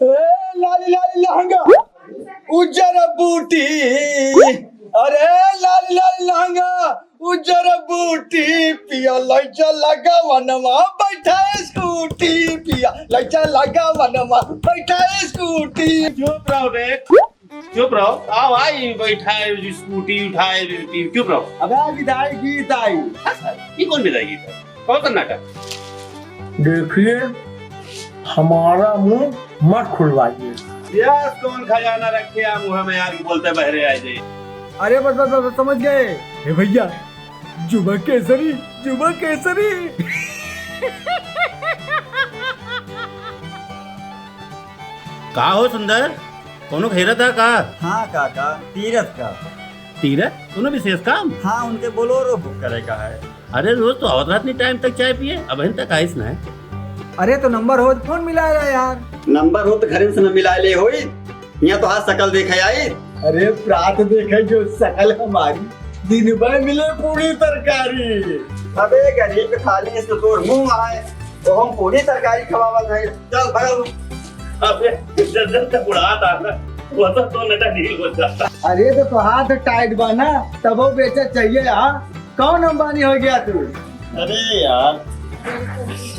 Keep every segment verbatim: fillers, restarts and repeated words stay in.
ए लाली लाली लहंगा, उज्जर बूटी, अरे लाली लाली लहंगा, उज्जर बूटी, पिया लइचा लगा वनमा, बैठा स्कूटी, पिया लइचा लगा वनमा, बैठा स्कूटी। चुप रहो रे, चुप रहो। आओ, आई बैठा है, स्कूटी उठाए, चुप रहो। अबे विदाई गीत आई। अच्छा, ये कौन विदाई गीत है? कौन सन्नाटा? देखिए, हमारा मुंह मत खुलवाइए। यार, कौन खजाना रखे आप मुंह में यार, बोलते बहरे आ जाए। अरे बस, बस, बस, बस, समझ गए। हे भैया, जुबा केसरी, जुबा केसरी। का हो सुंदर, कोनो घेरत है का? हाँ काका, तीरथ का। तीरथ? कोनो विशेष काम? हाँ, उनके बोलोरो बुक करे का है। अरे रोज तो आवत रहत नहीं टाइम तक चाय पिए, अबहिन तक आइस ना है। अरे तो नंबर हो तो फोन मिला रहा यार। नंबर हो तो घरे से न मिला ले होई, यहाँ तो आज शकल देखे आई। अरे प्रात देखे जो शकल हमारी, दिन भर मिले पूरी तरकारी। अबे गरीब थाली से तोर मुंह आए, तो हम पूरी तरकारी खवावत है। चल भगल। अबे जब जब तक उड़ात आ ना, वो तो तो नटा ढील हो जाता। अरे तो, तो हाथ टाइट बा ना, तबो बेचा चाहिए। हाँ, कौन अंबानी हो गया तू? अरे यार,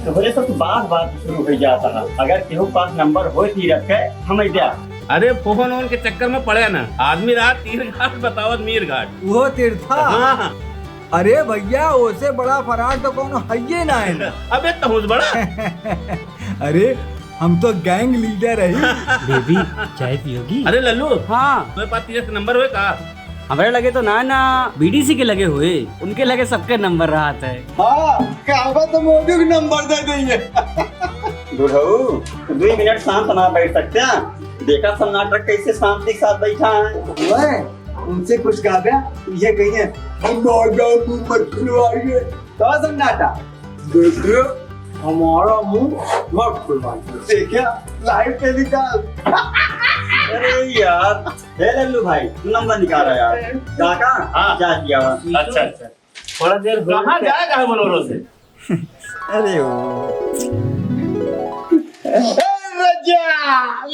तोहरे सब तो बात बात शुरू हो जाता है। अगर केहू पास नंबर होए तीरथ के, हम द्या। अरे फोन ओन के चक्कर में पड़े ना, आदमी रहा तीर घाट बतावत मीर घाट। वो तीर्था। हाँ। अरे भैया, ओसे बड़ा फराड तो कोनो हइये ना है ना। अबे तहुस बड़ा। अरे हम तो गैंग लीडर है। बेबी, चाय पियोगी? अरे लल्लू, हाँ। तुम्हारे पास तीरथ के नंबर होए का? हमरे लगे तो ना, ना, बीडीसी के लगे होए, उनके लगे सबके नंबर रहत है। हाँ, कहबा तो मोदी के नंबर दे देंगे। बुढ़ऊ, दुई मिनट शांत ना बैठ सकते हैं? देखा सब नाटक कैसे शांति के साथ बैठा है। ओए, उनसे कुछ कहबे, ये कहिए, "हमारा मुंह मत खुलवाइए।" तो सन्नाटा। देखिए, हमारा मुंह मत खुलवाइए। देखिए, लाइव टेलीकास्ट। अरे यार, हे लल्लू भाई, तू नंबर निकाल रहा यार। काका, हाँ। जा दिया हुआ। अच्छा, अच्छा। थोड़ा देर हो कहाँ गया। जाएगा है बोलोरो से? अरे ओ। ए रजा,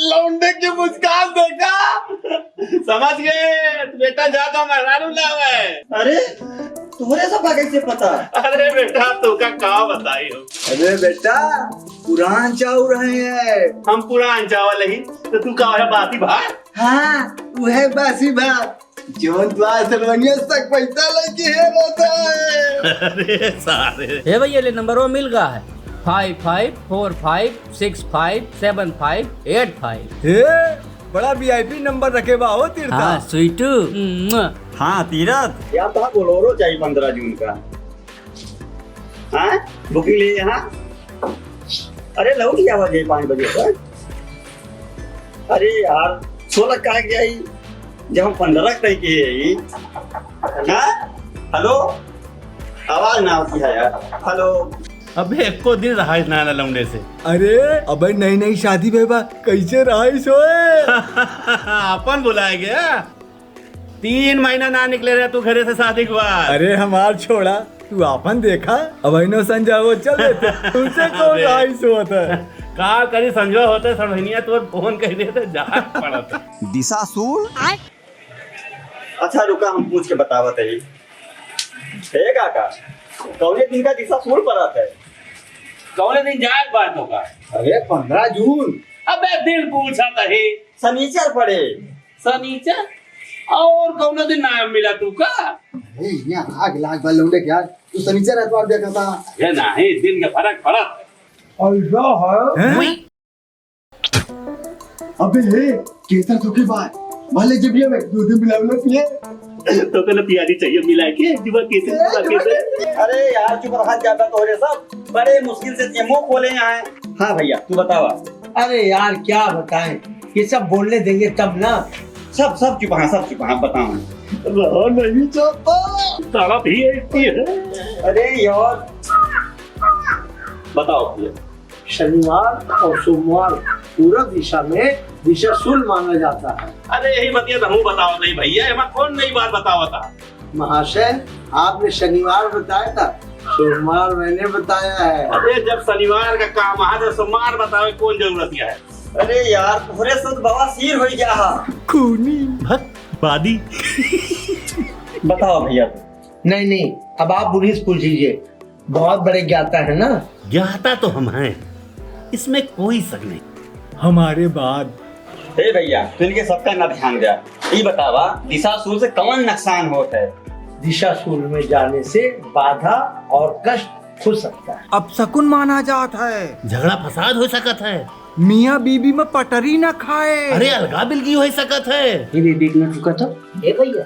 लौंडे की मुस्कान देखा? समझ गए, बेटा जा तो मेहरारू लावे। अरे, तोहरे सब का कैसे पता? अरे बेटा, तू का का बताई हो? अरे बेटा, पुरान चाउर है ये। हम पुरान चावल ही, तो तू का है बासी भात? हाँ, वो है बासी भात। जौन तू आज सलवनिया तक पैसा लेके है रहता है। अरे सारे। हे भैया, ले नंबरवा मिल गया है, five five four five six five seven five eight five। हे, बड़ा वीआईपी नंबर रखे बा हो तीर्था। हाँ, स्वीटू। मुआ। हाँ, तीरथ। यार, तो बोलोरो चाहिए पन्द्रह जून का। हाँ? बुकिंग लिए यहाँ? अरे, लौट गया बजे पाँच बजे पर। अरे यार, सोलह का क्या ही? जब हम पन्द्रह तय किए ही। हाँ? हेलो? आवाज ना होती है यार। हेलो? अबे, एको दिन रहा ना, ना लौंडे से। अरे, अबे, नई नई शादी भई बा, कैसे रहा सोए? अपन बुलाए गया। तीन महीना ना निकले रहे तू घरे से शादी के बाद। अरे हमार छोड़ा, तू आपन देखा, अब इनो संजय वो चल देते। तुमसे कौन अबे। राइस होता है? का करी संजय होते, सड़हिनिया तोर फोन कह देते, जा पड़त। दिशाशूल? अच्छा रुका, हम पूछ के बतावत है। हे काका, कौने दिन का दिशाशूल परत है? कौने दिन जाए बात होगा? अरे पन्द्रह जून। अबे दिन पूछा तही। शनिचर पड़े। सनीचर? और कौनो दिन ना मिला तू का? अरे, यहाँ आग लाग बा लौंडे के यार। तू सनीचर एतवार देखा था। ये नहीं, दिन के फर्क पड़त। ऐसा है? हैं? अबे हे, केसर धोखेबाज। भले जब ये मैं दूध मिला मिला पिए। तो कहना पियारी चाहिए मिला के, जुबा केसर, ए, जुबा केसर। अरे यार, चुप रहा, ज्यादा तोहरे सब। बड़े मुश्किल से ये मुंह खोले यहाँ है। हाँ भैया, तू बतावा। अरे यार, क्या बताएं, ये सब बोलने देंगे तब ना। सब, सब चुप, हाँ, सब चुप, हाँ, बताओ। रहा नहीं जाता, तड़प ही ऐसी है। अरे यार, बताओ भैया। शनिवार और सोमवार पूरब दिशा में दिशाशूल माना जाता है। अरे यही बतिया तो हूँ बताओ नहीं भैया, एमा कौन नई बात बतावत है? महाशय, आपने शनिवार बताया था, सोमवार मैंने बताया है। अरे जब शनिवार का काम है तो सोमवार बतावे कौन जरूरत है? अरे यार, तोहरे से तो बवासीर हो गया हा। खूनी। भक, बादी। बताओ भैया। नहीं, नहीं, अब आप उन्हीं से पूछ लीजिए, बहुत बड़े ज्ञाता है ना। ज्ञाता तो हम हैं, इसमें कोई शक नहीं। हमारे बाद। ए भैया, तू इनके सबका ना ध्यान द्या। ई बतावा, दिशाशूल से कौन नुकसान होत है? दिशाशूल में जाने से बाधा और कष्ट हो सकता है। अपशकुन माना जात है। झगड़ा फसाद हो सकत है। मियाँ बीबी में पटरी ना खाए। अरे, अलगा बिलगी हो सकत है। ये भी बिक ना चुका था। ए भैया,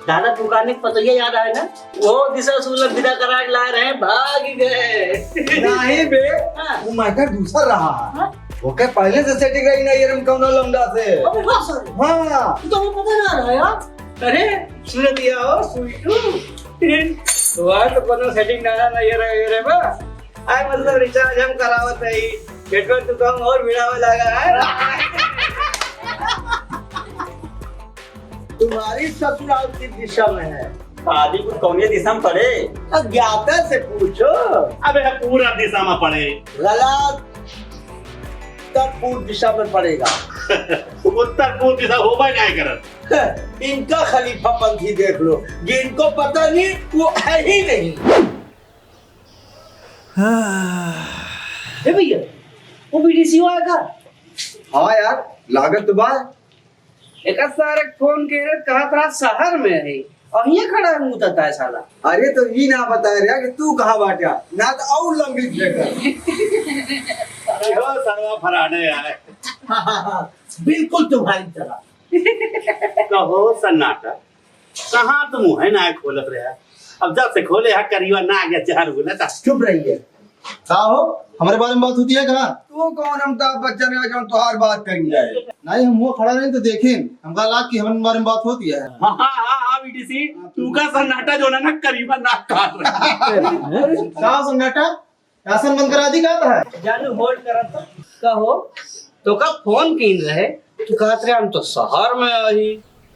दादा दुकान के पतोहिया याद आए ना, वो दिशाशूल विदा करा के लाए रहे, भाग गए। नहीं बे, हाँ। वो matter दूसर रहा। हाँ? ओके पहले से setting रही ना ये रम कौनो लौंडा से। अब वो सर। हाँ। तो हमें पता ना रहा यार। अरे, सुन दिया हो, स्वीटू। तुम्हारे तो कोनो setting ना, ना ये रहे, ये रहे बा। आए मतलब recharge हम करावत है, network तो कम और भिड़ावे लगा है। तुम्हारी ससुराल किस दिशा में है? आदि कुछ कौने दिशा में पड़े? अज्ञाता से पूछो। अबे पूरा दिशा में पड़े। गलत। उत्तर पूर्व दिशा में पड़ेगा। उत्तर पूर्व दिशा होबे नहीं करत। इनका खलीफा पंथी देख लो, जिनको पता नहीं वो है ही नहीं। ए भैया, वो बीडीसी आया का? हाँ यार, लागत तो बा। एका सारे फोन के रे कहत रहा शहर में है, और ये खड़ा है मुंह तताए साला। अरे तो ई ना बताए रहा कि तू कहाँ बाटा, ना तो और लंबी फेंका। अरे हो सरवा फराने आए। हाँ, हाँ, हाँ, बिल्कुल तुम्हारी तरह। कहो सन्नाटा, कहाँ तुम मुँह ना खोलत रहा? अब जब से खोले हा करिया ना आ गया जहर बोला था। चुप रहिए। का हो, हमारे बारे में बात होती है कहाँ? तू कौन अमिताभ बच्चन है जो तोहार बात करी जाए? नहीं, हम वो खड़ा नहीं तो देखें, हमका लाग कि हमारे बारे में बात होती है। हाँ, हाँ, हाँ, हाँ, बीडीसी, तू का सन्नाटा जो ना, ना करीबा नाक काट रहा। का सन्नाटा? राशन बंद करा दी का है? जानू होल्ड करत तो। कहो, तो का फोन कीन रहे? तू कहत रहे हम तो शहर में आही।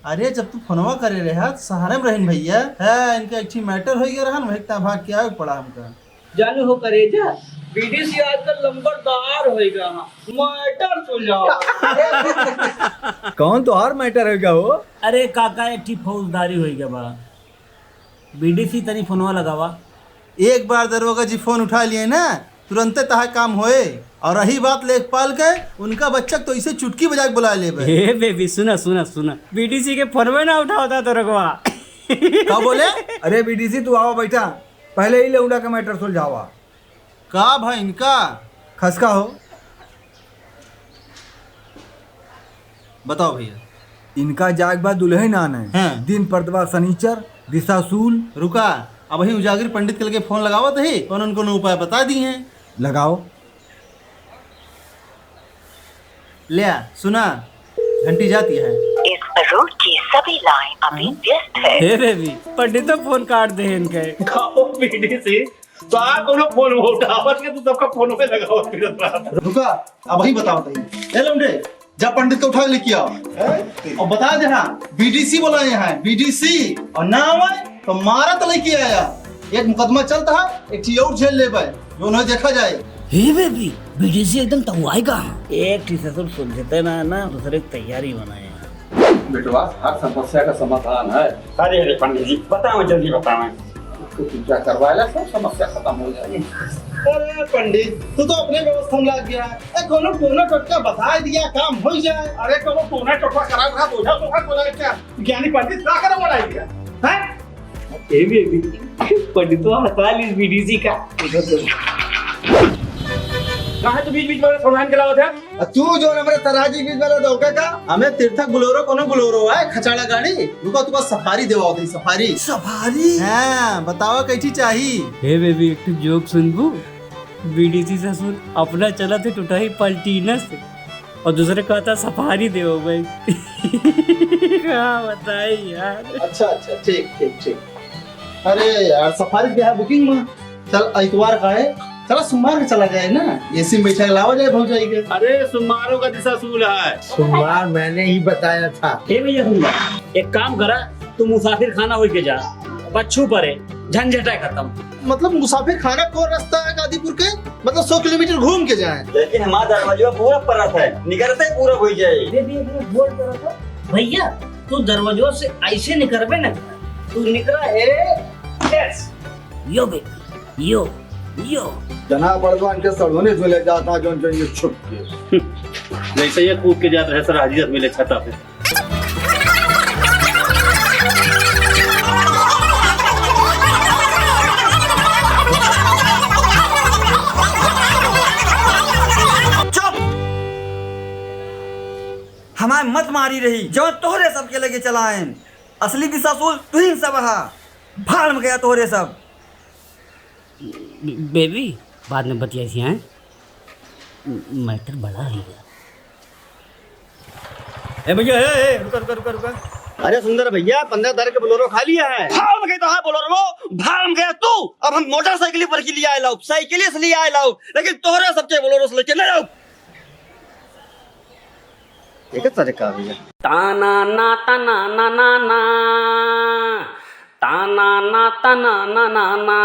अरे, जब तू फोनवा करे रहे, तो शहर में रहन भैया। है, इनका एक ठी मैटर हो गया रहन, वही ता भाग के आवे पड़ा हमका। जानू हो करेजा, बीडीसी आजकल लंबरदार होइगा। हाँ, मैटर सुलझावा। कौन तोहार मैटर होइगा हो? अरे काका, एक ठी फौजदारी होइगा बा। बीडीसी तनी फोनवा लगावा। एक बार दरोगा जी फोन उठा लिए ना, तुरंते तहा काम होए। और रही बात लेखपाल के, उनका बच्चा तो इसे चुटकी बजा के बुला लेबे। हे बेबी, सुना, सुना, सुना, बीडीसी के फोनवे ना उठावता दरोगवा। का बोले? अरे बीडीसी, तू आवा बैठा, पहले ही लौंडा का मैटर सुलझावा। का भाई इनका खसका हो? बताओ भैया। इनका जाग बा दुल्हन आने। हाँ। दिन परदवा सनीचर, दिशाशूल। रुका, अब वही उजागिर पंडित के लगे फोन लगावत ही, कौन उनको उपाय बता दी हैं। लगाओ। ले आ, सुना, घंटी जाती है। इस रोड की सभी लाइन अभी हाँ? व्यस्त है। हे बेबी, पंडित तो फोन काट दे इनके। खाओ बीडीसी, तो आ कोनो फोन उठावत के तू सबका फोन पे लगावत फिरत रहा। रुका, अब वही बताओ तई। ए लौंडे, जा पंडित को उठा के लेके आओ। हैं? और बता दे हाँ, बीडीसी बोला यहाँ है, बीडीसी। और ना आवे तो मारा तो लेके आया। एक मुकदमा चलता है, एक चीज और झेल लेबे, जो उन्हें देखा जाए। हे बेबी, बीडीसी एकदम तंगुआएगा। एक ठी ससुर सुलझते ना, ना दूसरे की तैयारी बनाए। बेटवा, हर समस्या का समाधान है। अरे, अरे, पंडित जी, बताओ, जल्दी बताओ। उसको पूजा करवा ले, सब समस्या खत्म हो जाएगी। अरे पंडित, तू तो अपने व्यवस्था में लग गया। ए, कोनो टोना टोटका बता दिया, काम हो जाए। अरे, कोनो टोना टोटका करा, करा, बोझा, बोझा, बोझा, क्या? ज्ञानी पंडित का करे बोला दिया? हैं? ए बेबी, पंडितवा हंसा ली बीडीसी का। काहे तू बीच बीच में समाधान करावत है? आ तू जो हमरे तराजी बीच वाला दौका का, हमें तीर्थक बुलोरो कोनो बुलोरो है, खचाड़ा गाड़ी, रुको तुका सफारी देवा होती, सफारी। सफारी? हाँ, बतावा कैसी चाही? हे बेबी, एक ठो जोक सुनबू? बीडीसी ससुर अपना चलत है टुटही पलटीना से, और दूसरे कहता सफारी देवो भाई। का बताई यार। अच्छा, अच्छा, ठीक, ठीक, ठीक। अरे यार, सफारी के है बुकिंग में। चल, इतवार का है, चला सोमवार के चला जाए ना, एसी में बैठा के लावा जाए भौजाई के। अरे, सोमवारों का दिशाशूल है। सोमवार मैंने ही बताया था। हे भैया, सुन, एक काम करा, तू मुसाफिर खाना होई के जा, पच्छू परे, झंझट है खत्म। मतलब मुसाफिर खाना कौन रास्ता है गाजीपुर के? मतलब सौ किलोमीटर घूम के जाए। लेकिन हमारा दरवाजा पूरब परत है, निकरते ही पूरब होइ जाए। अरे भैया, भैया, बोल तो रहा था। भैया, तू दरवाजों से ऐसे निकरबे न कर, तू निकरा है ऐसे। यो बेबी, यो, यो। जना बड़वान के सड़ोने झूले जाता जौन जौन ये छुप के। जैसे ये कूद के जात रहे सर, हाजिरत मिले छता पे। चुप! हमार मत मारी रही, जौन तोहरे सबके लगे चलाएन। असली दिशाशूल तुहिन सब हा। भाड़ में गया तोहरे सब। बे-, बेबी, बाद में बतियाई थी, हैं? मैटर बड़ा है यार। ए भैया, ए, ए, रुका, रुका, रुका, रुका। अरे सुंदर भैया, पन्द्रह तारीख के बोलेरो खाली है। भाड़ में गया तो हाँ बोलेरो, भाड़ में गया तू। अब हम मोटरसाइकिल पर के लिए आए लाओ, साइकिल से लिए आए लाओ, लेकिन तोहरे सबके बोलेरो से लेके नहीं आओ। एक तरीका भैया। ताना ना, ताना ना, ना, ना। ताना ना, ताना ना, ना, ना।